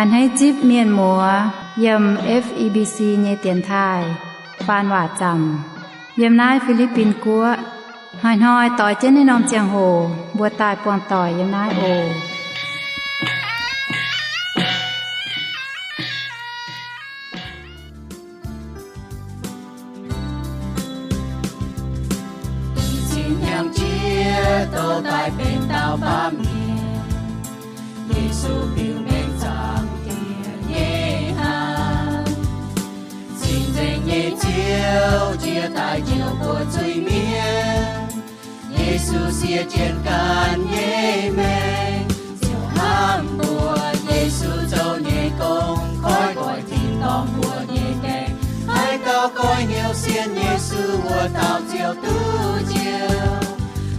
A'hneiv zipv mienh muoz yiem F E B C nyei dienx taaih faan waac zaamc yiem naaiv Fi^li^bin Guoqv. Hnoi-hnoi doix jienv naaiv norm ziangh hoc mbuo daaih buangh doic yiem naaiv oc. Cin hnyangx-jiex douh daaih benx dauh baamh mienh, Yesu biux mengh zaangc Diex nyei hnangv. Cing-Nzengc nyei Ziouv jiex daaih njoux mbuo zuiz-mienh. Yesu siev jienv ganh nyei maengc, ziouc hnamv mbuo. Yesu zoux nyei gong koiv nqoi tin-dorngh mbuo nyei gaengh. Haaix dauh goiv hnyouv sienn Yesu, wuov dauh ziouc duqv njoux.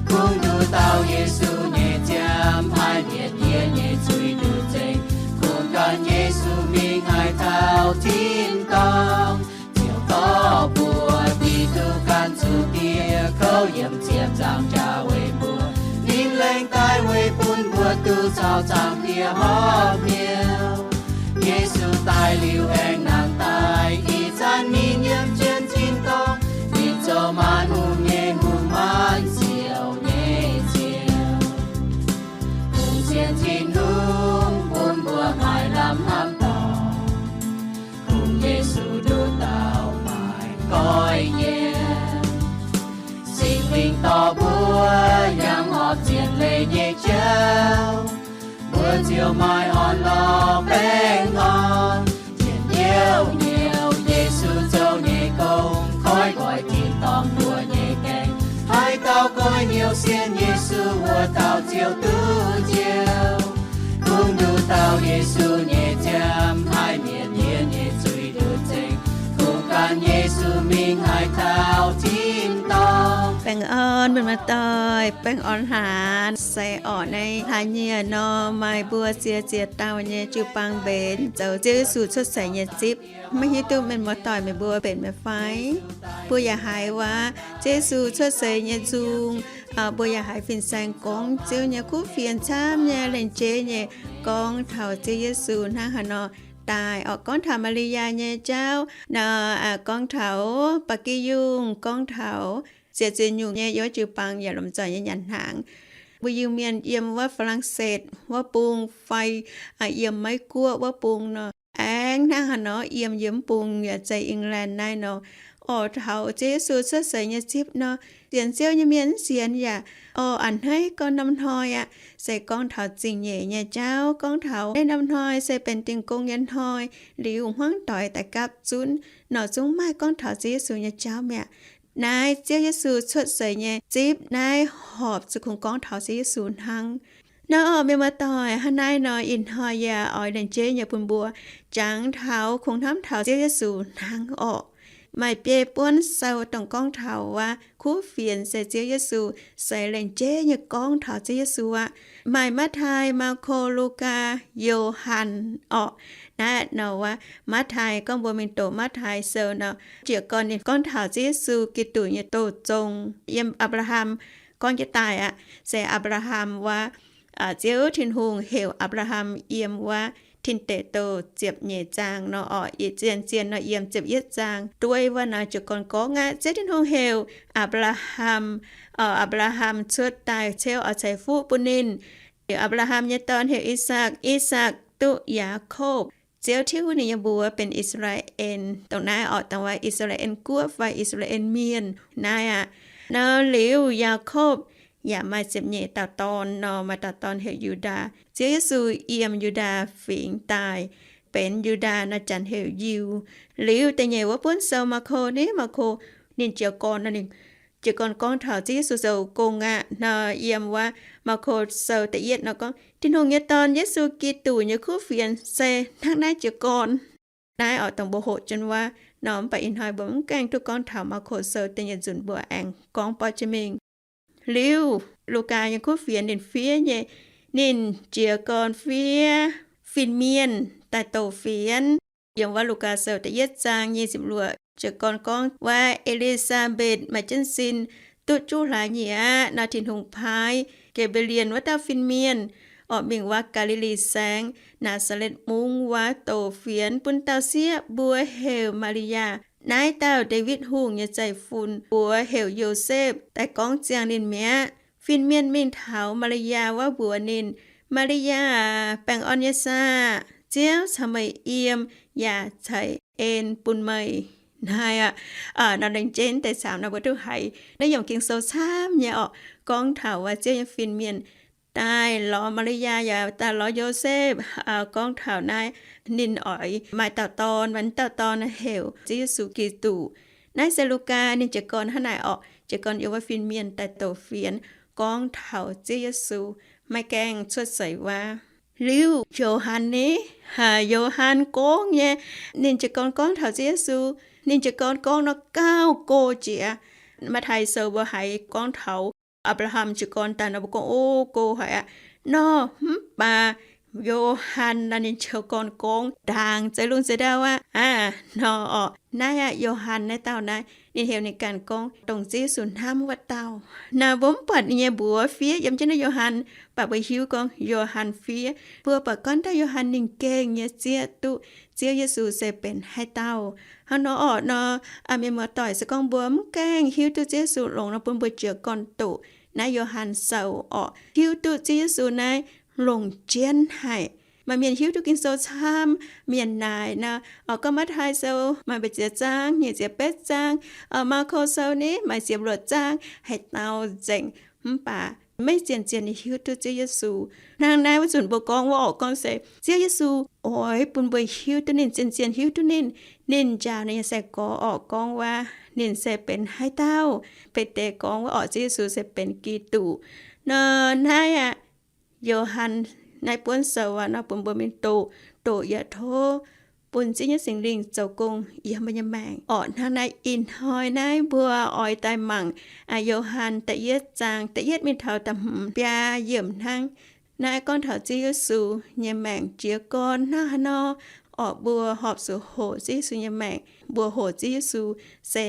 Kungx nduqc dauh Yesu nyei nziaamv, haih mietc yie nyei zuiz-nduqc nzengc. Kungx gan Yesu mingh haaix taux tin-dorngh, ziouc dorh mbuo diqc duqv ganh zuqc dieh kouv yiem ziepc nzaangc jaax weic mbuo. Ninh laengz daaih weic bun mbuo duqv caux Zaangc Diex horpc hnyouv. Yesu daaih liuz aengx nangh daaih, ih zanc ninh yiem jienv tin-dorngh. Ninh zoux maanc hungh nyei Hungh, maanc ziouc nyei Ziouv. Kungx sienx Tin-Hungh bun mbuo maaih lamh hnamv dorngc. Kungx Yesu nduqc dauh maaih nqoi yiem. Singx Lingh dorh mbuo yangh horpc zien leiz nyei jauv, mbuo ziouc maaih orn-lorqc baengh orn. Njien-youh nyouh Yesu zoux nyei gong koiv nqoi tin-dorngh mbuo nyei gaengh. Haaix dauh goiv hnyouv sienn Yesu, wuov dauh ziouc duqv njoux. Kungx nduqc dauh Yesu nyei nziaamv, haih mietc yie nyei zuiz-nduqc nzengc. Kungx gan Yesu mingh haaix taux tin-dorngh. Baengh orn mienh muoz-doic, baengh orn hlaanx. Se orqc, naaiv hlaax nyieqc nor maaih mbuo ziex ziex dauh nyei jiu-baang mbenc zoux Ziouv Yesu cuotv seix nyei zipv. Maiv hiuv duqv mienh muoz-doic meih mbuo benx meih fai? Mbuo yaac haiz waac Ziouv Yesu cuotv seix nyei nzung. Mbuo yaac haiz fin-saeng gorngv Ziouv nyei kuv fienx camv nyei, lengc jeiv nyei gorngv taux Ziouv Yesu hnangv haaix nor daaih orqc. Gorngv taux Maa^li^yaa nyei jauv nor, gorngv taux ba'gi yungh, gorngv taux ziex ziex nyungc nyei youv jiu-baang yaac lomh nzoih nyei nyanc hnaangx. Mbuo Iu-Mienh yiem wuov Faa^lang^setv wuov bung fai yiem Meiv Guoqv wuov bung nor, aengx hnangv haaix nor yiem yiem bung yaac zei England naaiv nor, orqc, taux Ziouv Yesu cuotv seix nyei zipv nor, sienx Ziouv nyei mienh mv sienx yaac orqc, a'hneiv gorngv norm hnoi aqv, se gorngv taux zingh nyeic nyei jauv, gorngv taux naaiv norm hnoi se benx dingh gong nyei hnoi, liuz hmuangv doix daaih gapv zunv nor, zungv maaih gorngv taux Ziouv Yesu nyei jauv mi'aqv. Naaiv Ziouv Yesu cuotv seix nyei zipv naaiv horpc zuqc kungx gorngv taux Ziouv Yesu hnangv. Nor orqc, mienh muoz-doic, hnangv naaiv nor ih hnoi yaac oix lengc jeiv nyei bun mbuo jangx taux kungx hnamv taux Ziouv Yesu hnangv orqc. Maaih biei buonv sou dongh gorngv taux wuov kuv fienx se Ziouv Yesu, se lengc jeiv nyei gorngv taux Ziouv Yesu aqv. Maaih Matv^tai, Maako, Lugaa, Yo^han orqc. Naaiv nor wuov Matv^tai gorngv mbuo mingh doqc Matv^tai sou nor, jiez gorn ninh gorngv taux Ziouv Yesu Giduc nyei douz zong yiem Apc^laa^ham gorngv jienv daaih aqv. Se Apc^laa^ham wuov, Ziouv Tin-Hungh heuc Apc^laa^ham yiem wuov Tin Deic Douh ziepc nyeic zaang nor orqc, ih zien-zien nor yiem ziepc yietv zaang dueiv wuov nor jiez gorn gorngv aqv. Ziouv Tin-Hungh heuc Apc^laa^ham, Apc^laa^ham cuotv daaih ceuv oix ceix fuqv bun ninh. Liuz Apc^laa^ham nyei dorn heuc I^sakc, I^sakc duqv Yaakopv. Ziouv tiuv ninh nyei mbuox benx I^saa^laa^en. Dongh naaiv orqc, dongh wuov I^saa^laa^en Guoqv fai I^saa^laa^en Mienh naaiv aqv. Nor liuz Yaakopv yaac maaih ziepc nyeic dauh dorn nor, maaih dauh dorn heuc Yu^ndaa. Ziouv Yesu yiem Yu^ndaa Fingx daaih, benx Yu^ndaa nor janx heuc Yiu. Liuz da'nyeic wuov buonv sou Maako ni, Maako ninh jiez gorn nor, ninh jiez gorn gorngv taux Ziouv Yesu zoux gong aqv nor, yiem wuov Maako sou da'yietv nor gorngv, Tin-Hungh nyei Dorn, Yesu Giduc nyei kuv fienx se hnangv naaiv jiez gorn. Naaiv orqc, dongh mbuo hoqc jienv wuov nor, mv baac ih hnoi mbuo mv gaengh duqv gorngv taux Maako sou da'nyeic nzunc, mbuo aengx gorngv borqv jiex mingh. Liuz Lugaa nyei kuv fienx ninh fiev nyei, ninh jiez gorn fiev fin-mienh daaih douh fienx. Yiem wuov Lugaa sou da'yietv zaang nyic ziepc luoqc jiez gorn gorngv wuov E^li^saa^mbetc maaih jienv sin duqv juqv hlaax nyieqc aqv nor, Tin-Hungh paaiv Ge^mbe^lien wuov dauh fin-mienh orqc, mingh wuov Gaa^li^li Saengv, Naa^saa^letv Mungv wuov, douc fienx bun dauh sieqv, mbuox heuc Maa^li^yaa. Naaiv dauh Ndaawitv Hungh nyei zeiv-fun mbuox heuc Yosepv daaih gorngv ziangh ninh mi'aqv. Fin-mienh mingh taux Maa^li^yaa wuov mbuox ninh, Maa^li^yaa, baengh orn nyei saah! Ziouv caux meih yiem yaac ceix en bun meih. Naaiv aqv, nor laengz jienv deix camv nor mbuo duqv haiz naaiv yiemc Ging-Sou camv nyei orqc, gorngv taux wuov Ziouv nyei fin-mienh daaih lorz Maa^li^yaa yaac daaih lorz Yosepv, gorngv taux naaiv ninh oix maaih dauh dorn, maaih dauh dorn heuc Ziouv Yesu Giduc. Naaiv se Lugaa ninh jiez gorn hnangv naaic orqc, jiez gorn yiem wuov fin-mienh daaih douc fienx gorngv taux Ziouv Yesu maiv gaengh cuotv seix wuov. Liuz Yo^han ni, Yo^han gorngv nyei, ninh jiez gorn gorngv taux Ziouv Yesu, ninh jiez gorn gorngv nor gauh go jiex. Matv^tai Sou mbuo haiz gorngv taux Apc^laa^ham jiez gorn daaih nor mbuo gorngv, o, go haic aqv. Nor mv baac Yo^han naaiv ninh jiez gorn gorngv ndaangc zeix lungh zeix ndau aqv. Aa, nor orqc, naaiv aqv, Yo^han naaiv dauh naaiv ninh heuc ninh ganh gorngv dongh Ziouv Yesu hnamv wuov dauh. Naaiv mbuo mv buatc ninh nyei mbuox fiev yiem jienv naaiv Yo^han, mv baac mbuo hiuv gorngv Yo^han fiev. Mbuo buatc gorngv dauh Yo^han ninh gengh nyei zieqv duqv Ziouv Yesu se benx haaix dauh. Hnangv nor orqc nor, mienh muoz-doic, se gorngv mbuo mv gaengh hiuv duqv Ziouv Yesu longx nor bun mbuo jiez gorn doqc naaiv Yo^han Sou orqc, hiuv duqv Ziouv Yesu naaiv longc jienv haic. Maaih mienh hiuv duqv Ging-Sou camv, mienh naaic nor, orqc, gorngv Matv^tai Sou maaih mbu'ziex zaang, nyic ziepc betv zaang, Maako Sou ni maaih ziepc luoqc zaang, haaix dauh nzengc, mv baac maiv zien-zien nyei hiuv duqv Ziouv Yesu. Hnangv naaiv wuov nzunc mbuo gorngv wuov orqc, gorngv se Ziouv Yesu oix bun mbuo hiuv duqv ninh, zien-zien hiuv duqv ninh. Ninh njaaux ninh nyei sai-gorx orqc, gorngv wuov ninh se benx haaix dauh. Bide gorngv wuov orqc, Ziouv Yesu se benx Giduc. Nor naaiv aqv, Yo^han naaiv buonv sou aqv nor bun mbuo mingh doqc, doqc yaac tov bun Ziouv nyei Singx Lingh zoux gong yiem mbuo nyei maengc orqc. Hnangv naaiv ih hnoi naaiv mbuo oix daaih mangc Yo^han da'yietv zaang da'yietv mingh taux da'hmz biaa yiemc hnangv. Naaiv gorngv taux Ziouv Yesu nyei maengc jiez gorn hnangv haaix nor orqc, mbuo horpc zuqc hoqc Ziouv Yesu nyei maengc, mbuo hoqc Ziouv Yesu se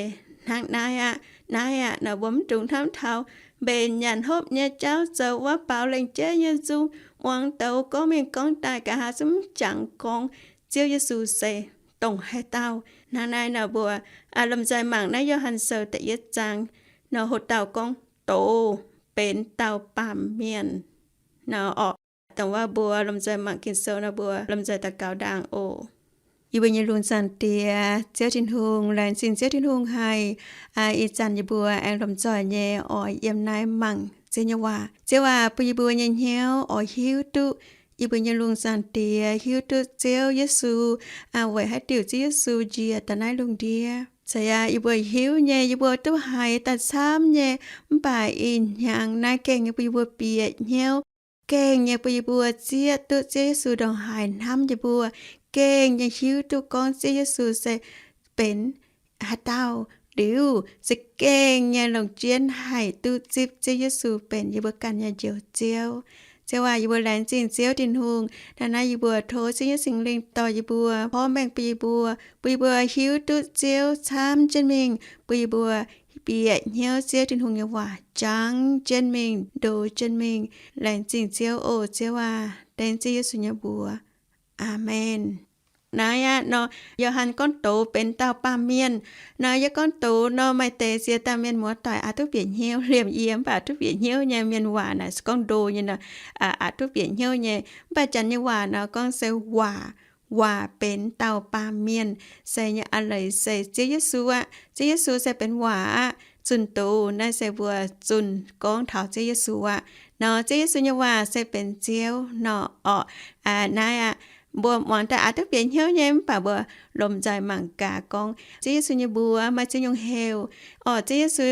hnangv naaiv aqv. Naaiv aqv nor mbuo mv dungx hnamv taux mbenc nyanc hopv nyei jauv, zoux wuov baaux lengc jeiv nyei nzung, muangx douz gorngv mingh gorngv daaih, nqa'haav zungv mv jangx gorngv Ziouv Yesu se dongh haaix dauh. Hnangv naaiv nor mbuo lomh nzoih mangc naaiv Yo^han Sou da'yietv zaang nor, hoqc dauh gorngv douz benx dauh baamh mienh nor orqc. Dongh wuov mbuo lomh nzoih mangc Ging-Sou nor mbuo lomh nzoih daux gaux ndaangc oc. Yie mbuo nyei Lungh Zaangc Diex, Ziouv Tin-Hungh, laengz zingh Ziouv Tin-Hungh haic. Ih zanc yie mbuo aengx lomh nzoih nyei oix yiem naaiv mangc Ziouv nyei waac. Ziouv aac, bun yie mbuo nyei hnyouv oix hiuv duqv yie mbuo nyei Lungh Zaangc Diex, hiuv duqv Ziouv Yesu weic haaix diuc Ziouv Yesu njiec daaih naaiv lungh ndiev. Caux yaac yie mbuo hiuv nyei, yie mbuo duqv haiz daaih camv nyei, mv baac ih hnyangx naaiv gengh nyei bun yie mbuo bieqc hnyouv, gengh nyei bun yie mbuo zieqv duqv Ziouv Yesu ndongc haaix hnamv yie mbuo, gengh nyei hiuv duqv gorngv Ziouv Yesu se benx haaix dauh liuz, za'gengh nyei longc jienv haih duqv zipv Ziouv Yesu benx yie mbuo ganh nyei Njoux Ziouv. Ziouv aac, yie mbuo laengz zingh Ziouv Tin-Hungh. Hnangv naaiv yie mbuo tov Ziouv nyei Singx Lingh dorh yie mbuo, porv mengh bun yie mbuo, bun yie mbuo hiuv duqv Ziouv camv jienv mingh, bun yie mbuo bieqc hnyouv Ziouv Tin-Hungh nyei waac jangv jienv mingh, ndo jienv mingh. Laengz zingh Ziouv oc, Ziouv aac, dengv Ziouv Yesu nyei mbuox. Aamen. Naaiv aqv nor, Yo^han gorngv douz benx dauh baamh mienh. Naaiv yie gorngv douz nor, maaih deix ziex dauh mienh muoz-doic aqc duqv bieqc hnyouv, liemh yie mv baac aqc duqv bieqc hnyouv nyei. Mienh waac naaic gorngv ndo nyei nor, aqc duqv bieqc hnyouv nyei. Mv baac janx nyei waac nor gorngv se waac, waac benx dauh baamh mienh. Se nyei a'leiz se Ziouv Yesu aqv. Ziouv Yesu se benx waac aqv. Zunh doz naaiv se mbuo zunh gorngv taux Ziouv Yesu aqv. Nor Ziouv Yesu nyei waac se benx Ziouv nor orqc. Naaiv aqv, mbuo muangx daaih aqc duqv bieqc hnyouv nyei, mv baac mbuo lomh nzoih mangc gaax gorngv Ziouv Yesu nyei mbuox maaih ziex nyungc heuc. Orqc, Ziouv Yesu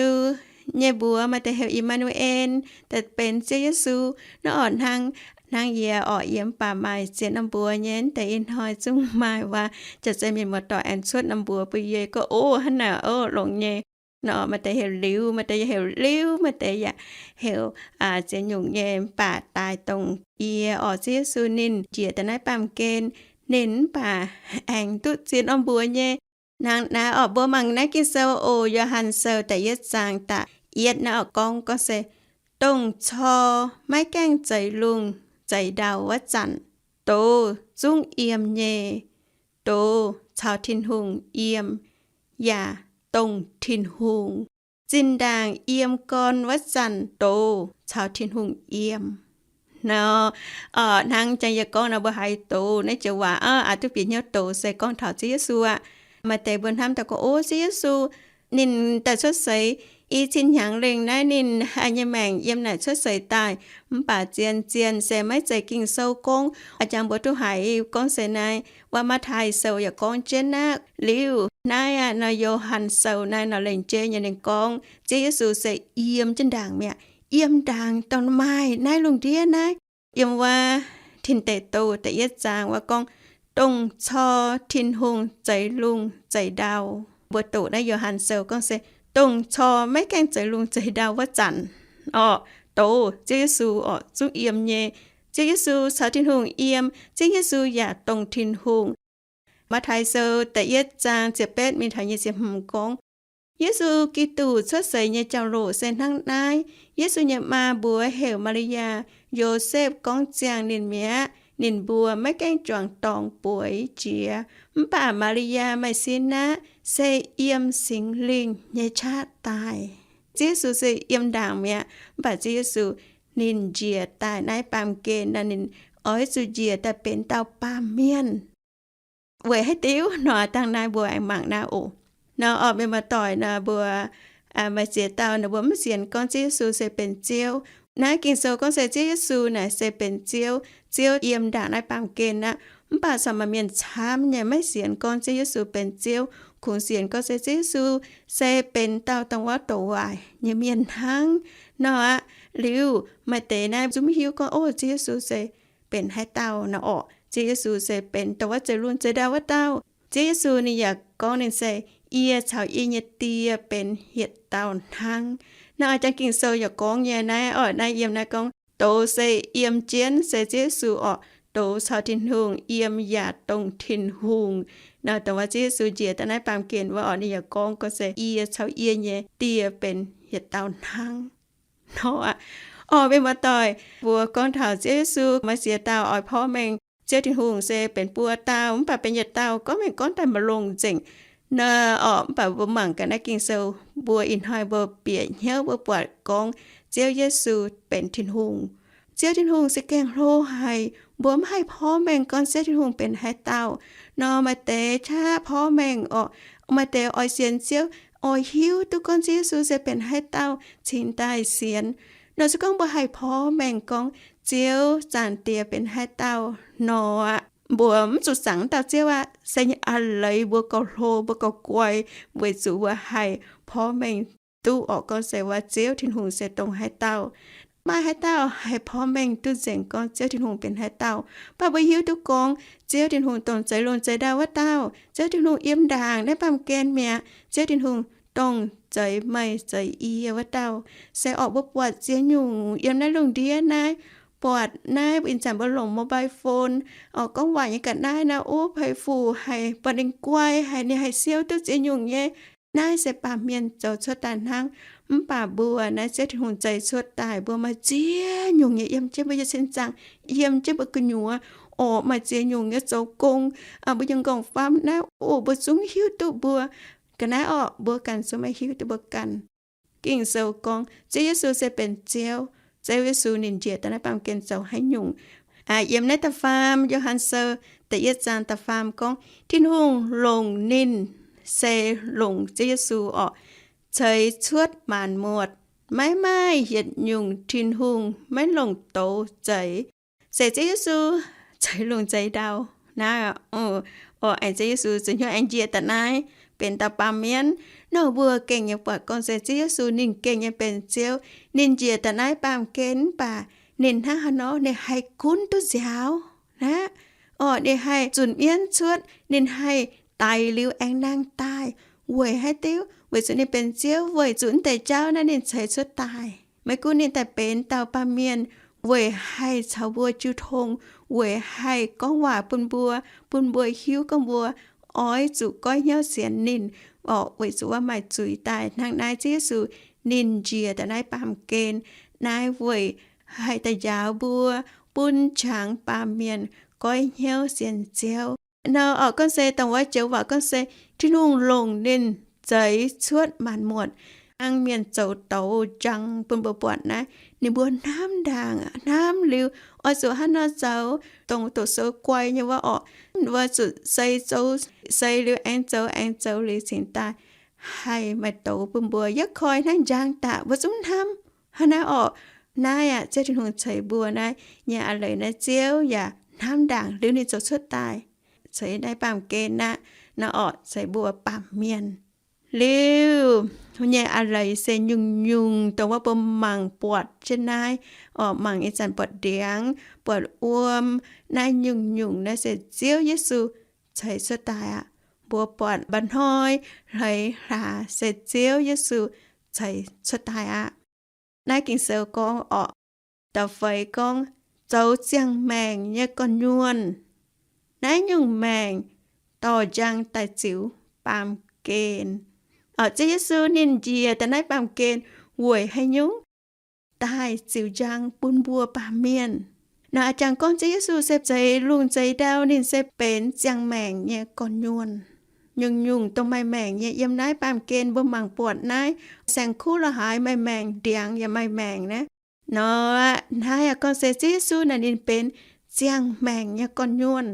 nyei mbuox maaih deix heuc I^maa^nu^en, daaih benx Ziouv Yesu. Naaiv orqc hnangv, hnangv yie orqc, yie mv baac maaih ziex norm mbuox nyei, deix ih hnoi zungv maaih wuov jaav zei mienh muoz-doic aengx cuotv norm mbuox bun yie gorngv, o, hnangv naaic, o, longx nyei. Nor maaih deix heuc Liuz, maaih deix yaac heuc Liuv, maaih deix yaac heuc ziex nyungc nyei, mv baac daaih dongh yie orqc, Ziouv Yesu ninh njiec daaih naaiv baamh gen, ninh mv baac aengx duqv ziex norm mbuox nyei. Hnangv naaiv orqc, mbuo mangc naaiv Ging-Sou oc, Yo^han Sou da'yietv zaang da'yietv naaiv orqc gorngv, gorngv se, dongh cor maiv gaengh zeix lungh zeix ndau wuov zanc, doz zungv yiem nyei. Doz caux Tin-Hungh yiem yaac dongh Tin-Hungh. Zinh ndaangc yiem gorn wuov zanc doz caux Tin-Hungh yiem. Nor, hnangv jang yie gorngv nor mbuo haiz doz naaiv joux waac, aa, duqv bieqc hnyouv doz se gorngv taux Ziouv Yesu aqv. Maaih deix mbuo hnamv daaih gorngv, o, Ziouv Yesu, ninh daaih cuotv seix i cin hnyangx lengh naaiv ninh nyei maengc yiem naaic cuotv seix daaih, mv baac zien zien se maiv zeiz Ging-Sou gorngv. Aa, jang mbuo duqv haiz gorngv se naaiv, wuov Matv^taai Sou yaac gorngv jienv aqv. Liuz naaiv aqv, nor Yo^han Sou naaiv nor lengc jeiv nyei ninh gorngv Ziouv Yesu se yiem jienv ndaangc mi'aqv. Yiem ndaangc dongh maaih naaiv lungh ndiev naaiv. Yiem wuov Tin Deic Douh da'yietv zaang wuov gorngv, dongh cor Tin-Hungh zeix lungh zeix ndau. Mbuo doqc naaiv Yo^han Sou gorngv se, dongh cor maiv gaengh zeix lungh zeix ndau wuov zanc, orqc, doz Ziouv Yesu orqc zungv yiem nyei. Ziouv Yesu caux Tin-Hungh yiem, Ziouv Yesu yaac dongh Tin-Hungh. Matv^taai Sou da'yietv zaang ziepc betv mingh taux nyic ziepc hmz gorngv, Yesu Giduc cuotv seix nyei jauv-louc se hnangv naaiv. Yesu nyei maa mbuox heuc Maa^li^yaa, Yosepv gorngv ziangh ninh mi'aqv. Ninh mbuo maiv gaengh juangc dorngx bueix jiex. Mv baac Maa^li^yaa maaih sin aqv, se yiem Singx Lingh nyei qaqv daaih. Ziouv Yesu se yiem ndaangc mi'aqv, mv baac Ziouv Yesu ninh njiec daaih naaiv baamh gen nor, ninh oix zuqc njiec daaih benx dauh baamh mienh. Weic haaix diuc nor, dangh naaiv mbuo aengx mangc naaiv oc. Nor, orqc, mienh muoz-doic nor, mbuo maaih ziex dauh nor mbuo mv sienx gorngv Ziouv Yesu se benx Ziouv. Naaiv Ging-Sou gorngv se Ziouv Yesu naaic se benx Ziouv, Ziouv yiem ndaangc naaiv baamh gen aqv. Mv baac corc maaih mienh camv nyei maiv sienx gorngv Ziouv Yesu benx Ziouv, kungx sienx gorngv se Ziouv Yesu se benx dauh dongh wuov douc waaic nyei mienh hnangv. Nor aqv, liuz maaih deix naaiv zungv mv hiuv gorngv, o, Ziouv Yesu se benx haaix dauh nor, orqc, Ziouv Yesu se benx dongh wuov zeix lungh zeix ndau wuov dauh. Ziouv Yesu ninh yaac gorngv ninh se, yie caux yie nyei Die benx yietc dauh hnangv. Nor, jang Ging-Sou yaac gorngv nyei naaiv, orqc, naaiv yiem naaiv gorngv, doz se yiem jienv se Ziouv Yesu orqc, doz caux Tin-Hungh yiem yaac dongh Tin-Hungh. Nor, dongh wuov Ziouv Yesu njiec daaih naaiv baamh gen wuov orqc, ninh yaac gorngv, gorngv se, yie caux yie nyei Die benx yietc dauh hnangv. Nor aqv, orqc, mienh muoz-doic, mbuo gorngv taux Ziouv Yesu maaih ziex dauh oix porv mengh Ziouv Tin-Hungh se benx buo dauh, mv baac benx yietc dauh gorngv mengh gorngv daaih maiv longx nzengc. Nor, orqc, mv baac mbuo mangc gaax naaiv Ging-Sou, mbuo ih hnoi mbuo bieqc hnyouv mbuo buatc gorngv Ziouv Yesu benx Tin-Hungh. Ziouv Tin-Hungh se gaengh hlo haic, mbuo mv haih porv mengh gorngv Ziouv Tin-Hungh benx haaix dauh. Nor maaih deix qaqv porv mengh orqc, maaih deix oix sienx Ziouv, oix hiuv duqv gorngv Ziouv Yesu se benx haaix dauh cingx daaih sienx. Nor se gorngv mbuo haih porv mengh gorngv Ziouv Zaangc Diex benx haaix dauh nor aqv, mbuo mv zuqc zaangc dauh Ziouv aqv. Se nyei a'leiz mbuo gauh hlo, mbuo gauh guai, weic zuqc mbuo haih porv mengh duqv orqc gorngv se wuov Ziouv Tin-Hungh se dongh haaix dauh. Maaih haaix dauh haih porv mengh duqv nzengc gorngv Ziouv Tin-Hungh benx haaix dauh? Mv baac mbuo hiuv duqv gorngv Ziouv Tin-Hungh dongh zeix lungh zeix ndau wuov dauh. Ziouv Tin-Hungh yiem ndaangc naaiv baamh gen mi'aqv. Ziouv Tin-Hungh dongh zeix meih zeix yie wuov dauh. Se orqc mbuo buatc ziex nyungc yiem naaiv lungh ndiev naaiv, buatc naaiv ih zanc mbuo longc mobile phone, orqc gorngv waac nyei ga'naaiv naaiv, o, pei fuc haic, buatc ninh guai haic, ninh haih siou duqv ziex nyungc nyei. Naaiv se baamh mienh zoux cuotv daaih hnangv. Mv baac mbuo naaiv Ziouv Tin-Hungh zeix cuotv daaih, mbuo maaih ziex nyungc nyei yiem jienv mbuo nyei sin zaangc, yiem jienv mbuo gu'nyuoz, orqc maaih ziex nyungc nyei zoux gong. Mbuo nyei nqorngv-famv naaiv, o, mbuo zungv hiuv duqv mbuo ga'naaiv orqc, mbuo ganh zungv maiv hiuv duqv mbuo ganh. Ging-Sou gorngv Ziouv Yesu se benx Ziouv. Ziouv Yesu ninh njiec daaih naaiv baamh gen zoux haaix nyungc? Yiem naaiv da'faam Yo^han Sou da'yietv zaang da'faam gorngv, Tin-Hungh longc ninh, se longc Ziouv Yesu orqc, ceix cuotv maanc muotc. Maiv maaih yietc nyungc Tin-Hungh maiv longc douz zeix. Se Ziouv Yesu ceix lungh zeix ndau. Naaiv, o, aengx Ziouv Yesu zuqc hnyouv aengx njiec daaih naaiv benx dauh baamh mienh. Nor mbuo gengh nyei buatc gorngv se Ziouv Yesu ninh gengh nyei benx Ziouv. Ninh njiec daaih naaiv baamh gen mv baac ninh hnangv haaix nor, ninh haih gunv duqv nziaaux aqv. Orqc ninh haih zunc mienv cuotv, ninh haih daix liuz aengx nangh daaih. Weic haaix diuc? Weic zuqc ninh benx Ziouv, weic zuqc mv deix jauv naaiv ninh ceix cuotv daaih. Maiv gunv ninh daaih benx dauh baamh mienh weic haih caux mbuo jiu tong, weic haih gorngv waac bun mbuo, bun mbuo hiuv gorngv mbuo oix zuqc goiv hnyouv sienx ninh. Orqc weic zuqc wuov maaih zuiz daaih hnangv naaiv. Ziouv Yesu ninh njiec daaih naaiv baamh gen naaiv weic haih daaih njaaux mbuo, bun qangx baamh mienh goiv hnyouv sienx Ziouv. Nor orqc, gorngv se dongh wuov joux waac gorngv se Tin-Hungh longc ninh zeix cuotv maanc muotc, hnangv mienh zoux douz njang bun mbuo buatc naaiv. Ninh mbuo hnamv ndaangc, hnamv liuz oix zuqc hnangv nor zoux, dongh doqc sou guai nyei wuov orqc, mbuo zuqc sei zoux, sei liuz aengx zoux, aengx zoux liuz cingx daaih haih maaih douz bun mbuo. Yietv koi hnangv njang daaih mbuo zungv hnamv. Hnangv naaiv orqc, naaiv aqv, Ziouv Tin-Hungh ceix mbuo naaiv nyei a'leiz naaiv, Ziouv yaac hnamv ndaangc liuz ninh zoux cuotv daaih ceix naaiv baamh gen aqv. Naaiv orqc, ceix mbuo baamh mienh. Liuz nyei a'leiz se nyungc-nyungc dongh wuov mbuo mangc buatc jienv naaiv orqc, mangc ih zanc buatc ndiangx, buatc wuom, naaiv nyungc-nyungc naaiv se Ziouv Yesu ceix cuotv daaih aqv. Mbuo buatc mba'hnoi, hleix, hlaax se Ziouv Yesu ceix cuotv daaih aqv. Naaiv Ging-Sou gorngv orqc, da'feix gorngv zoux ziangh maengc nyei gorn-nyuonh. Naaiv nyungc maengc dorh njang daaih ziux baamh gen. Orqc, Ziouv Yesu ninh njiec daaih naaiv baamh gen weic haaix nyungc? Daaih ziux njang bun mbuo baamh mienh. Naaiv a'jangx gorngv Ziouv Yesu se zeix lungh zeix ndau, ninh se benx ziangh maengc nyei gorn-nyuonh. Nyungc-nyungc dongh maaih maengc nyei yiem naaiv baamh gen mbuo mangc buatc naaiv, saeng-kuv la'haaix maaih maengc, ndiangx yaac maaih maengc naaiv. Nor aqv, naaiv aqv, gorngv se Ziouv Yesu naaic ninh benx ziangh maengc nyei gorn-nyuonh.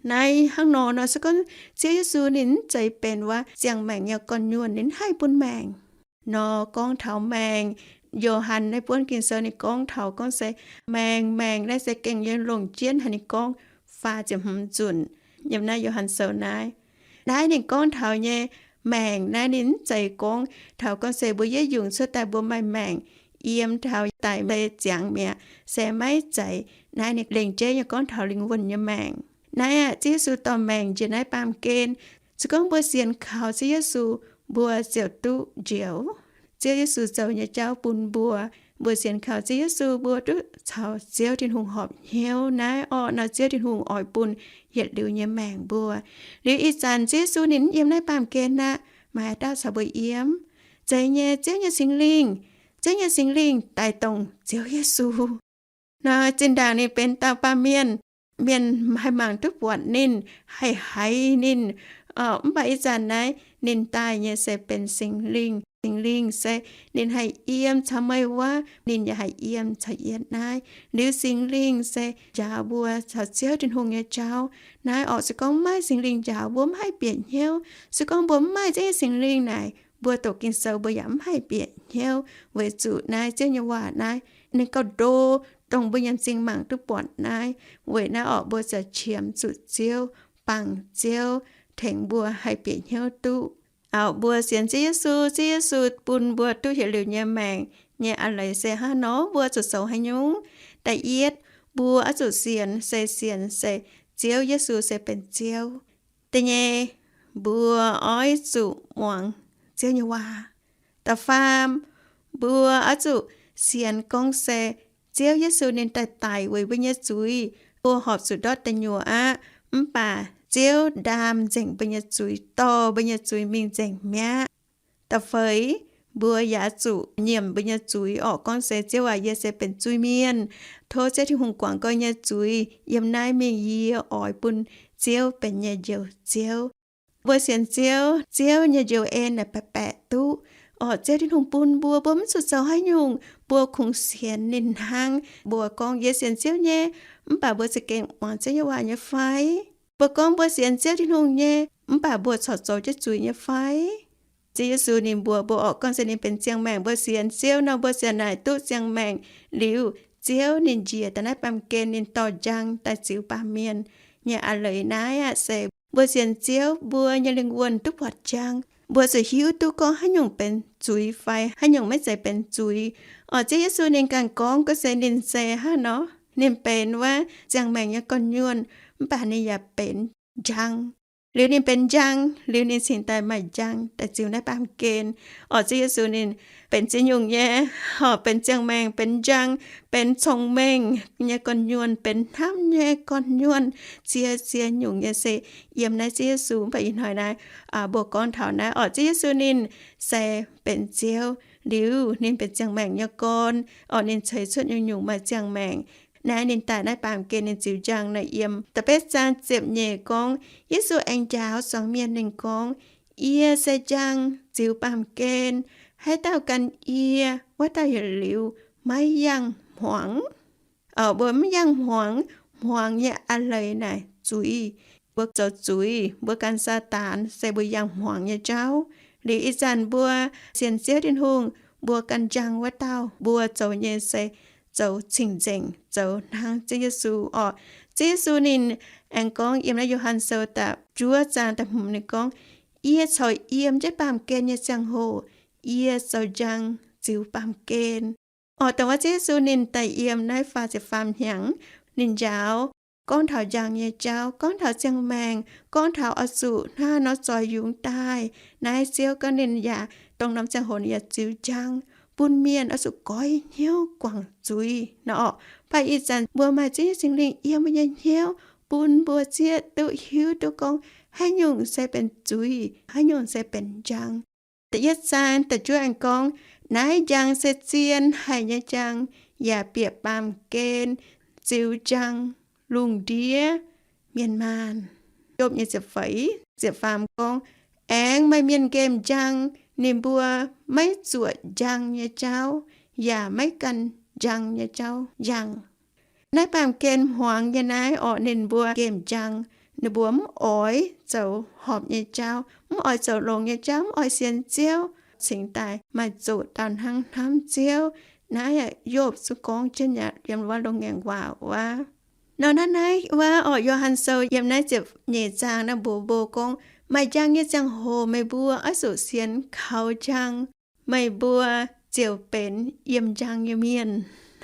Naaiv hnangv nor nor se gorngv Ziouv Yesu ninh mv zeiz benx wuov ziangh maengc nyei gorn-nyuonh, ninh haih bun maengc. Nor gorngv taux maengc, Yo^han naaiv buonv Ging-Sou ninh gorngv taux gorngv se maengc, maengc naaiv se gengh nyei longc jienv haic, ninh gorngv faah ziepc hmz nzunc yiem naaiv Yo^han Sou naaiv. Naaiv ninh gorngv taux nyei maengc naaiv ninh mv zeiz gorngv taux gorngv se mbuo yietv yungz cuotv daaih mbuo maaih maengc, yiem taux daic se ziangx mi'aqv, se maiv zeiz. Naaiv ninh lengc jeiv nyei gorngv taux lingh wuonh nyei maengc. Naaiv aqv, Ziouv Yesu dorh maengc njiec naaiv baamh gen. Se gorngv mbuo sienx kaux Ziouv Yesu, mbuo ziouc duqv njoux. Ziouv Yesu zoux nyei jauv bun mbuo. Mbuo sienx kaux Ziouv Yesu, mbuo duqv caux Ziouv Tin-Hungh horpc hnyouv. Naaiv orqc nor Ziouv Tin-Hungh oix bun yietc liuz nyei maengc mbuo. Liuz ih zanc Ziouv Yesu ninh mv yiem naaiv baamh gen aqv, maaih dauh caux mbuo yiem. Zeiz nyei, Ziouv nyei Singx Lingh. Ziouv nyei Singx Lingh daaih dongh Ziouv Yesu. Nor zinh ndaangc ninh benx dauh baamh mienh, mienh haih mangc duqv buatc ninh, haih haiz ninh. Mv baac ih zanc naaiv ninh daaih nyei se benx Singx Lingh. Singx Lingh se ninh haih yiem caux meih wuov, ninh yaac haih yiem caux yie naaiv. Liuz Singx Lingh se njaaux mbuo caux Ziouv Tin-Hungh nyei jauv. Naaiv orqc se gorngv maiv Singx Lingh njaaux mbuo mv haih bieqc hnyouv. Se gorngv mbuo mv maaih Ziouv nyei Singx Lingh naaic, mbuo doqc Ging-Sou mbuo yaac mv haih bieqc hnyouv. Weic zuqc naaiv Ziouv nyei waac naaiv ninh gauh ndo, dongh mbuo yiem m'zing mangc duqv buatc naaiv. Weic naaiv orqc mbuo ziouc qiemx zuqc Ziouv, bangc Ziouv tengx mbuo haih bieqc hnyouv duqv. Auc, mbuo sienx Ziouv Yesu, Ziouv Yesu bun mbuo duqv yietc liuz nyei maengc nyei a'leiz se hnangv nor, mbuo zuqc zoux haaix nyungc? Da'yietv, mbuo oix zuqc sienx, se sienx se Ziouv Yesu se benx Ziouv. Da'nyeic, mbuo oix zuqc muangx Ziouv nyei waac. Da'faam, mbuo oix zuqc sienx gorngv se Ziouv Yesu ninh daaih daic weic mbuo nyei zuiz, mbuo horpc zuqc ndortv deic nyuoqc aqv. Mv baac Ziouv ndaam nzengc mbuo nyei zuiz, dorh mbuo nyei zuiz mingh nzengc mi'aqv. Da'feix, mbuo yaac zuqc nyiemc mbuo nyei zuiz orqc, gorngv se Ziouv aac, yie se benx zuiz-mienh. Tov Ziouv Tin-Hungh guangc gau nyei zuiz. Yiem naaiv mingh yie oix bun Ziouv benx nyei Njoux Ziouv. Mbuo sienx Ziouv, Ziouv nyei njoux en naaic baeqc baeqc duqv. Orqc, Ziouv Tin-Hungh bun mbuo, mbuo mv zuqc zoux haaix nyungc, mbuo kungx sienx ninh hnangv. Mbuo gorngv, yie sienx Ziouv nyei, mv baac mbuo za'gengh muangx Ziouv nyei waac nyei fai? Mbuo gorngv mbuo sienx Ziouv Tin-Hungh nyei, mv baac mbuo corc zoux jienv zuiz nyei fai? Ziouv Yesu ninh mbuox mbuo orqc, gorngv se ninh benx ziangh maengc. Mbuo sienx Ziouv nor, mbuo ziouc naaic duqv ziangh maengc. Liuz Ziouv ninh njiec daaih naaiv baamh gen, ninh dorh njang daaih ziux baamh mienh nyei a'leiz naaiv aqv se mbuo sienx Ziouv, mbuo nyei lingh wuonh duqv buatc njang. Mbuo zuqc hiuv duqv gorngv haaix nyungc benx zuiz fai haaix nyungc maiv zeiz benx zuiz. Orqc, Ziouv Yesu ninh ganh gorngv gorngv se ninh se hnangv nor, ninh benx wuov ziangh maengc nyei gorn-nyuonh, mv baac ninh yaac benx njang. Liuz ninh benx njang, liuz ninh cingx daaih maaih njang daaih ziux naaiv baamh gen. Orqc, Ziouv Yesu ninh benx ziex nyungc nyei, horpc benx ziangh maengc, benx njang, benx cong-mengh nyei gorn-nyuonh, benx hnamv nyei gorn-nyuonh, ziex ziex nyungc nyei se yiem naaiv Ziouv Yesu. Mv baac ih hnoi naaiv mbuo gorngv taux naaiv orqc, Ziouv Yesu ninh se benx Ziouv, liuz ninh benx ziangh maengc nyei gorn. Orqc, ninh ceix cuotv nyungc-nyungc maaih ziangh maengc. Naaiv ninh daaih naaiv baamh gen ninh ziux njang naaiv yiem da'betv zaang ziepc nyeic gorngv, Yesu aengx njaaux zuangx mienh ninh gorngv, Yie se njang, ziux baamh gen. Haaix dauh gan yie, wuov dauh yietc liuz maiv yangh hmuangx. Mbuo mv yangh hmuangx, hmuangx nyei a'leiz naaic zuiz. Mbuo zoux zuiz, mbuo gan Saadaan se mbuo yangh hmuangx nyei jauv. Liuz ih zanc mbuo sienx Ziouv Tin-Hungh, mbuo gan njang wuov dauh, mbuo zoux nyei se zoux cing-nzengc, zoux hnangv Ziouv Yesu orqc. Ziouv Yesu ninh aengx gorngv yiem naaiv Yo^han Sou da'juov zaang da'hmz ninh gorngv, Yie corc yiem jienv baamh gen nyei ziangh hoc, yie zoux njang ziux baamh gen. Orqc, dongh wuov Ziouv Yesu ninh daaih yiem naaiv faah ziepc faam hnyangx, ninh njaaux gorngv taux njang nyei jauv, gorngv taux ziangh maengc, gorngv taux oix zuqc hnangv nor zoih yungz daaih. Naaiv Ziouv gorngv ninh yaac dongh norm ziangh hoc ninh yaac ziux njang bun mienh oix zuqc goix hnyouv guangc zuiz nor orqc. Mv baac ih zanc mbuo maaih Ziouv nyei Singx Lingh yiem mbuo nyei hnyouv, bun mbuo zieqv duqv hiuv duqv gorngv haaix nyungc se benx zuiz, haaix nyungc se benx njang. Da'yietv zaang da'juov aengx gorngv, Naaiv njang se zien haic nyei njang, yaac bieqc baamh gen ziux njang lungh ndiev mienh maanh. Yopv nyei ziepc feix, ziepc faam gorngv, Aengx maaih mienh nqemh njang, ninh mbuo maiv zuoqc njang nyei jauv, yaac maiv gan njang nyei jauv yangh. Naaiv baamh gen hmuangx nyei naaiv orqc, ninh mbuo nqemh njang, ninh mbuo mv oix zoux horpc nyei jauv, mv oix zoux longx nyei jauv, mv oix sienx Ziouv, cingx daaih maaih zuqc dauh hnangv hnamv Ziouv. Naaiv Yopv zungv gorngv jienv yaac yiem wuov Longx Ngaengc Waac wuov. Nor naaiv, naaiv wuov orqc, Yo^han Sou yiem naaiv ziepc nyeic zaang naaiv mbuox mbuo gorngv, maaih njang nyei ziangh hoc meih mbuo oix zuqc sienx kaux njang, meih mbuo ziouc benx yiem njang nyei mienh.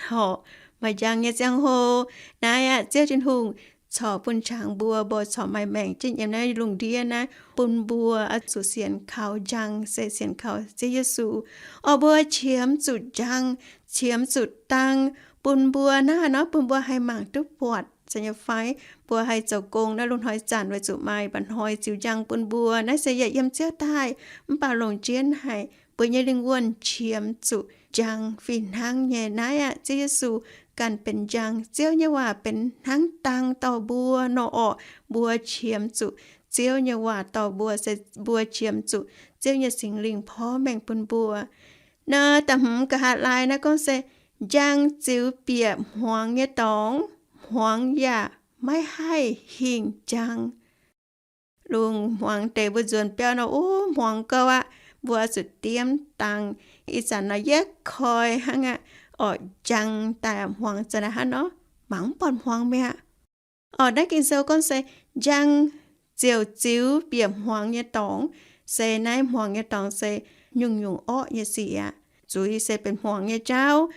Horc, maaih njang nyei ziangh hoc, naaiv aqv, Ziouv Tin-Hungh corc bun qangx mbuo, mbuo corc maaih maengc jienv yiem naaiv lungh ndiev naaiv, bun mbuo oix zuqc sienx kaux njang, se sienx kaux Ziouv Yesu. Orqc, mbuo qiemx zuqc njang, qiemx zuqc dang, bun mbuo naaiv haaix nor bun mbuo haih mangc duqv buatc, zeiz nyei fai? Mbuo haih zoux gong naaiv lungh hnoi zanc weic zuqc maaih mba'hnoi ziux njang bun mbuo. Naaiv se yaac yiem Ziouv daaih, mv baac longc jienv haic mbuo nyei lingh wuonh qiemx zuqc njang fih hnangv nyei. Naaiv aqv, Ziouv Yesu ganh benx njang. Ziouv nyei waac benx hnangv dang dorh mbuo nor orqc, mbuo qiemx zuqc Ziouv nyei waac dorh mbuo, se mbuo qiemx zuqc Ziouv nyei Singx Lingh porv mengh bun mbuo. Nor da'hmz nqa'haav laai naaiv gorngv se, Njang ziux bieqc hmuangx nyei dorngx, hmuangx yaac maiv haih hingh njang. Lungh hmuangx deix mbuo nzuonx biauv nor, uv, hmuangx gouv aqv, mbuo zuqc diemv dangx. Ih zanc nor yietv koi hnangv aqv, orqc, njang daaih hmuangx za'naaiv hnangv nor, mangc mv buatc hmuangx mi'aqv. Orqc, naaiv Ging-Sou gorngv se njang ziouc ziux bieqc hmuangx nyei dorngx, se naaiv hmuangx nyei dorngx se nyungc-nyungc orqv nyei sic aqv. Zuiz se benx hmuangx nyei jauv.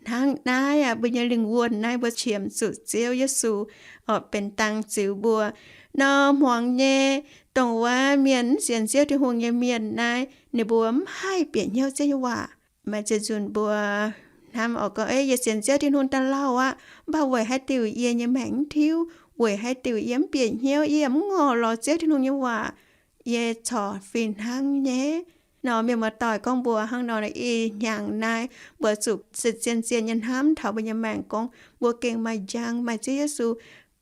Hnangv naaiv aqv, mbuo nyei lingh wuonh naaiv mbuo qiemx zuqc Ziouv Yesu, orqc, benx dang ziux mbuo. Nor hmuangx nyei, dongh wuov mienh mv sienx Ziouv Tin-Hungh nyei mienh naaiv, ninh mbuo mv haih bieqc hnyouv Ziouv nyei waac. Maaih ziex nzunc mbuo hnamv orqc gorngv, Ei, yie sienx Ziouv Tin-Hungh daaih lauh aqv, mv baac weic haaix diuc yie nyei maengc mv tiuv? Weic haaix diuc yie mv bieqc hnyouv? Yie mv ngorc lorz Ziouv Tin-Hungh nyei waac, yie corc fih hnangv nyei. Nor mienh muoz-doic, gorngv mbuo hnangv nor, ih hnyangx naaiv mbuo zuqc se zien-zien nyei hnamv taux mbuo nyei maengc gorngv mbuo gengh maaih njang, maaih Ziouv Yesu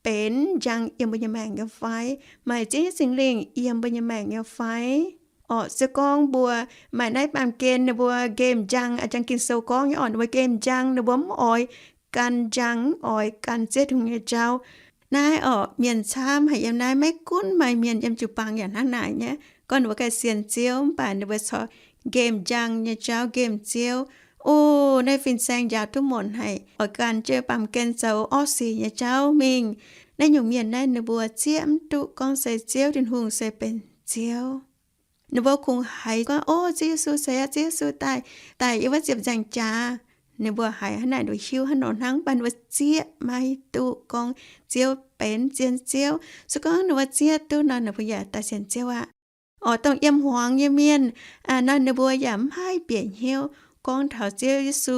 benx njang yiem mbuo nyei maengc nyei fai? Maaih Ziouv nyei Singx Lingh yiem mbuo nyei maengc nyei fai? Orqc, se gorngv mbuo maaih naaiv baamh gen ninh mbuo nqemh njang, a'jang Ging-Sou gorngv nyei orqc, ninh mbuo nqemh njang, ninh mbuo mv oix gan njang, mv oix gan Ziouv Tin-Hungh nyei jauv. Naaiv orqc, mienh camv haic yiem naaiv, maiv gunv maaih mienh yiem jiu-baang yaac hnangv naaic nyei. Gorngv ninh mbuo ganh sienx Ziouv mv baac ninh mbuo corc nqemh njang nyei jauv, nqemh Ziouv. O, naaiv fin-saeng njaaux duqv muonc haic, oix gan jienv baamh gen zoux orqv sic nyei jauv mingh. Naaiv nyungc mienh naaiv ninh mbuo zieqv mv duqv gorngv se Ziouv Tin-Hungh se benx Ziouv. Ninh mbuo kungx haiz gorngv, O, Ziouv Yesu se aqv, Ziouv Yesu daaih, daaih yiem wuov ziepc nzaeng jaax. Ninh mbuo haiz hnangv naaic, ninh mbuo hiuv hnangv nor hnangv, mv baac ninh mbuo zieqv maiv duqv gorngv Ziouv benx zien Ziouv. Se gorngv ninh mbuo zieqv duqv nor, ninh mbuo yaac daaih sienx Ziouv aqv. Orqc, dongh yiem hmuangx nyei mienh, aa, nor ninh mbuo yaac mv haih bieqc hnyouv gorngv taux Ziouv Yesu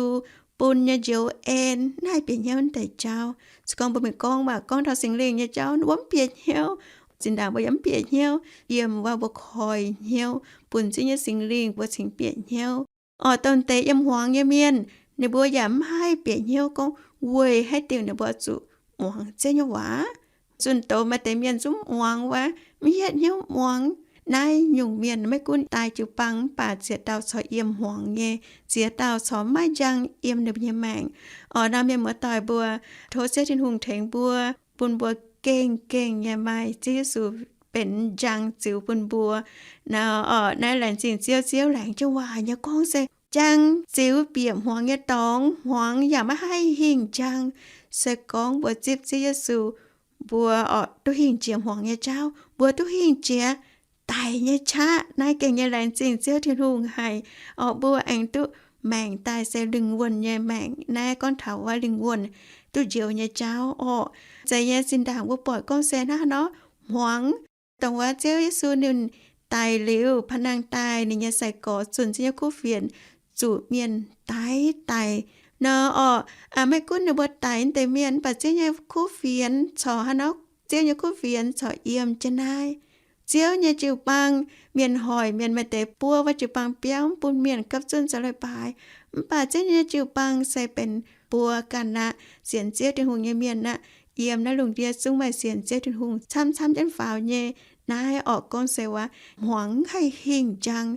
bun nyei njoux en, mv haih bieqc hnyouv naaiv deix jauv. Se gorngv mbuo mingh gorngv waac, gorngv taux Singx Lingh nyei jauv, ninh mbuo mv bieqc hnyouv. Zinh ndaangc mbuo yaac mv bieqc hnyouv, yiem wuov mbuo koi hnyouv bun Ziouv nyei Singx Lingh, mbuo cingx bieqc hnyouv. Orqc, dongh deix yiem hmuangx nyei mienh, ninh mbuo yaac mv haih bieqc hnyouv gorngv weic haaix diuc ninh mbuo zuqc muangx Ziouv nyei waac. Zunh doz maaih deix mienh zungv muangx wuov, mv hietv hnyouv muangx. Naaiv nyungc mienh maiv gunv daaih jiu-baang mv baac ziex dauh corc yiem hmuangx nyei, ziex dauh corc maiv njang yiem ninh mbuo nyei maengc. Orqc, naaiv mienh muoz-doic mbuo, tov Ziouv Tin-Hungh tengx mbuo, bun mbuo gengh gengh nyei maaih Ziouv Yesu benx njang ziux bun mbuo. Naaiv orqc, naaiv laengz zingh Ziouv, Ziouv laengz jienv waac nyei gorngv se njang ziux bieqc hmuangx nyei dorngx, hmuangx yaac maiv haih hingh njang. Se gorngv mbuo zipv Ziouv Yesu, mbuo orqc duqv hingh jiex hmuangx nyei jauv, mbuo duqv hingh jiex daic nyei qaqv. Naaiv gengh nyei laengz zingh Ziouv Tin-Hungh haic. Orqc, mbuo aengx duqv maengc daaih se lingh wuonh nyei maengc. Naaiv gorngv taux wuov lingh wuonh duqv njoux nyei jauv orqc. Zeiz nyei, zinh ndaangc mbuo buatc gorngv se hnangv nor, hmuangx dongh wuov Ziouv Yesu ninh daic liuz, panh nangh daaih, ninh nyei sai-gorx zunh Ziouv nyei kuv fienx zuqc mienh daix daic nor orqc. Maiv gunv ninh mbuo daix deix mienh, mv baac Ziouv nyei kuv fienx corc hnangv nor, Ziouv nyei kuv fienx corc yiem jienv naaiv. Ziouv nyei jiu-baang, mienh hoic mienh maaih deix buov wuov jiu-baang biauv mv bun mienh gapv zunv zoux leiz-baaix. Mv baac Ziouv nyei jiu-baang se benx mbuo ganh aqv, sienx Ziouv Tin-Hungh nyei mienh aqv. Yiem naaiv lungh ndiev zungv maaih sienx Ziouv Tin-Hungh camv camv jienv faaux nyei. Naaiv orqc gorngv se wuov hmuangx mv haih hingh njang.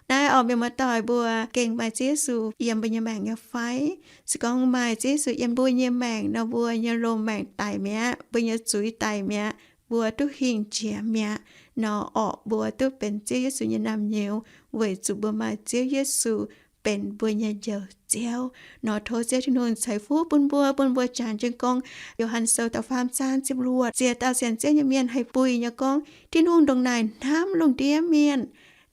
Naaiv orqc mienh muoz-doic mbuo gengh maaih Ziouv Yesu yiem mbuo nyei maengc nyei fai? Se gorngv maaih Ziouv Yesu yiem mbuo nyei maengc nor, mbuo nyei loz-maengc daic mi'aqv, mbuo nyei zuiz daic mi'aqv, mbuo duqv hingh jiex mi'aqv. Nor orqc mbuo duqv benx Ziouv Yesu nyei naamh nyouz weic zuqc mbuo maaih Ziouv Yesu benx mbuo nyei Njoux Ziouv. Nor tov Ziouv Tin-Hungh ceix fuqv bun mbuo, bun mbuo jangx jienv gorngv Yo^han Sou da'faam zaang ziepc luoqc, ziex dauh sienx Ziouv nyei mienh haih buih nyei gorngv, Tin-Hungh ndongc naaic hnamv lungh ndiev mienh.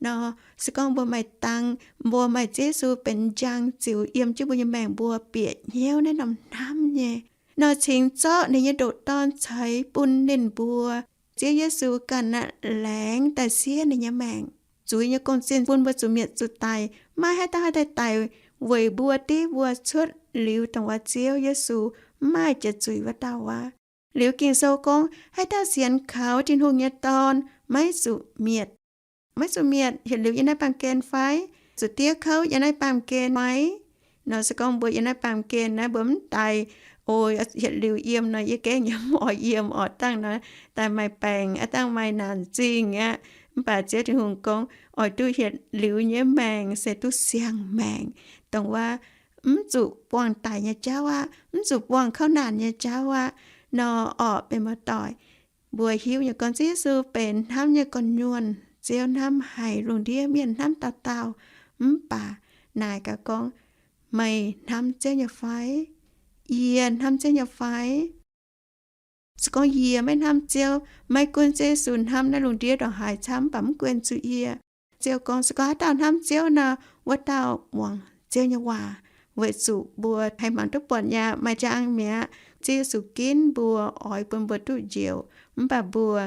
Nor se gorngv mbuo maaih dang, mbuo maaih Ziouv Yesu benx njang ziux yiem jienv mbuo nyei maengc, mbuo bieqc hnyouv naaiv norm hnamv nyei. Nor cingx zorqv ninh nyei ndoqc Dorn ceix bun ninh mbuo. Ziouv Yesu ganh aqv laengz daaih siev ninh nyei maengc, zuiz nyei gong-zinh bun mbuo zuqc mietc zuqc daic. Maiv haaix dauh haih daaih daic weic mbuo div mbuo cuotv liuz dongh wuov Ziouv Yesu, mv maaih jiex zuiz wuov dauh aqv. Liuz Ging-Sou gorngv, haaix dauh sienx kaux Tin-Hungh nyei Dorn maiv zuqc mietc. Maiv zuqc mietc, yietc liuz yiem naaiv baamh gen fai? Zuqc diev kouv yiem naaiv baamh gen fai? Nor se gorngv mbuo yiem naaiv baamh gen naaiv mbuo mv daic, o, yietc liuz yiem nor yie gengh yaac mv oix yiem orqc. Dangh nor daaih maaih baengc aqv, dangh maaih naanc zingh aqv. Mv baac Ziouv Tin-Hungh gorngv oix duqv yietc liuz nyei maengc se duqv siang-maengc, dongh wuov mv zuqc buangh daic nyei jauv aqv, mv zuqc buangh kouv naanc nyei jauv aqv. Nor orqc, mienh muoz-doic, mbuo hiuv nyei gorngv Ziouv Yesu benx hnamv nyei gorn-nyuonh. Ziouv hnamv haic lungh ndiev mienh, hnamv dauh dauh. Mv baac naaic gaax gorngv, meih hnamv Ziouv nyei fai? Yie hnamv Ziouv nyei fai? Se gorngv yie maiv hnamv Ziouv, maiv gunv Ziouv Yesu hnamv naaiv lungh ndiev ndongc haaix camv, mv baac mv guen zuqc yie. Ziouv gorngv, se gorngv haaix dauh hnamv Ziouv nor, wuov dauh muangx Ziouv nyei waac. Weic zuqc mbuo haih mangc duqv buatc nyei aqv, maaih njang mi'aqv. Ziouv Yesu ginv mbuo, oix bun mbuo duqv njoux. Mv baac mbuo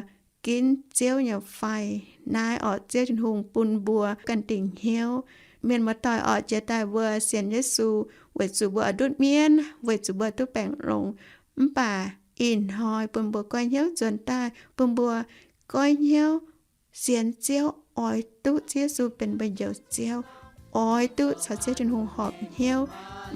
ginv Ziouv nyei fai? Naaiv orqc, Ziouv Tin-Hungh bun mbuo ganh dingc hnyouv. Mienh muoz-doic orqc, jiex daaih mbuo sienx Yesu weic zuqc mbuo oix ndutv mienv, weic zuqc mbuo duqv baengh longx. Mv baac ih hnoi bun mbuo goiv hnyouv nzuonx daaih, bun mbuo goiv hnyouv sienx Ziouv, oix duqv Ziouv Yesu benx mbuo Njoux Ziouv, oix duqv caux Ziouv Tin-Hungh horpc hnyouv,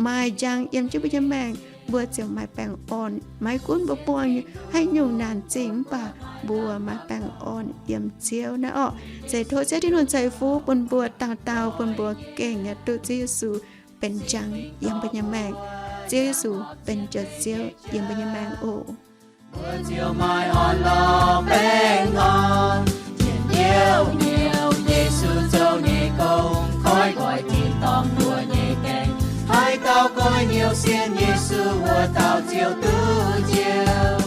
maaih njang yiem jienv mbuo nyei maengc, mbuo ziouc maaih baengh orn. Maiv gunv mbuo buangh haaix nyungc naanc zingh, mv baac mbuo maaih baengh orn yiem Ziouv. Naaiv orqc, se tov Ziouv Tin-Hungh ceix fuqv bun mbuo dauh dauh, bun mbuo gengh nyei duqv Ziouv Yesu benx njang yiem mbuo nyei maengc. Ziouv Yesu benx Njoux Ziouv yiem mbuo nyei maengc oc. Mbuo ziouc maaih orn-lorqc baengh orn, njien-youh nyei Yesu zoux nyei gong, koiv nqoi tin-dorngh mbuo nyei gaengh. Haaix dauh goiv hnyouv sienx Yesu, wuov dauh ziouc duqv njoux.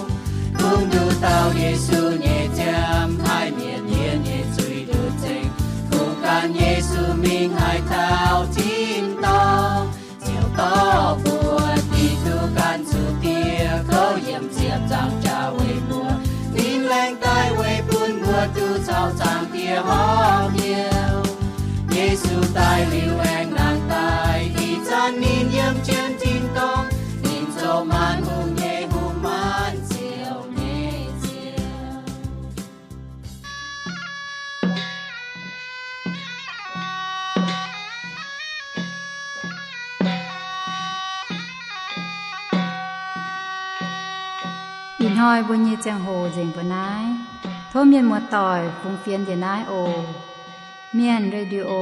Kungx nduqc dauh Yesu nyei ziangh, haih mietc mienh nyei zuiz nduqc nzengc. Kungx gan Yesu mingh haaix dauh tin-dorngh, ziouc dorh mbuo dingc duqv gan zuqc diex kouv, yiem ziepc nzaangc jaax weic mbuo, ninh laengz daaih weic bun mbuo duqv caux Zaangc Diex horpc hnyouv. Yesu daaih liuz aengx nangh daaih, ih zanc ninh yiem jienv tin-dorngh, ninh zoux maanc hungh nyei Hungh, maanc ziouc nyei Ziouv. Ih hnoi mbuo nyei ziangh hoc nzengc mbuo naaiv. Tov mienh muoz-doic fungx fienx njiec naaiv oc. Mienh Radio,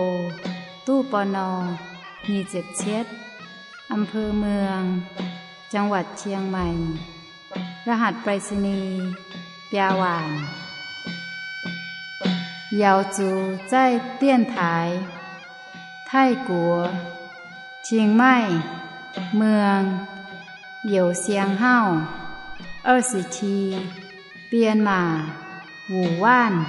ตู้ ปณ. nyic ziepc cietv, อำเภอเมือง จังหวัดเชียงใหม่ รหัสไปรษณีย์ biaa waanc. Yaauz zuqc zaih dienx taaix Taiv-Guoqv, Chiang Mai, Muang, Youz Siang Hauv, 二十七, Bienh Maac, Wuc Waanv.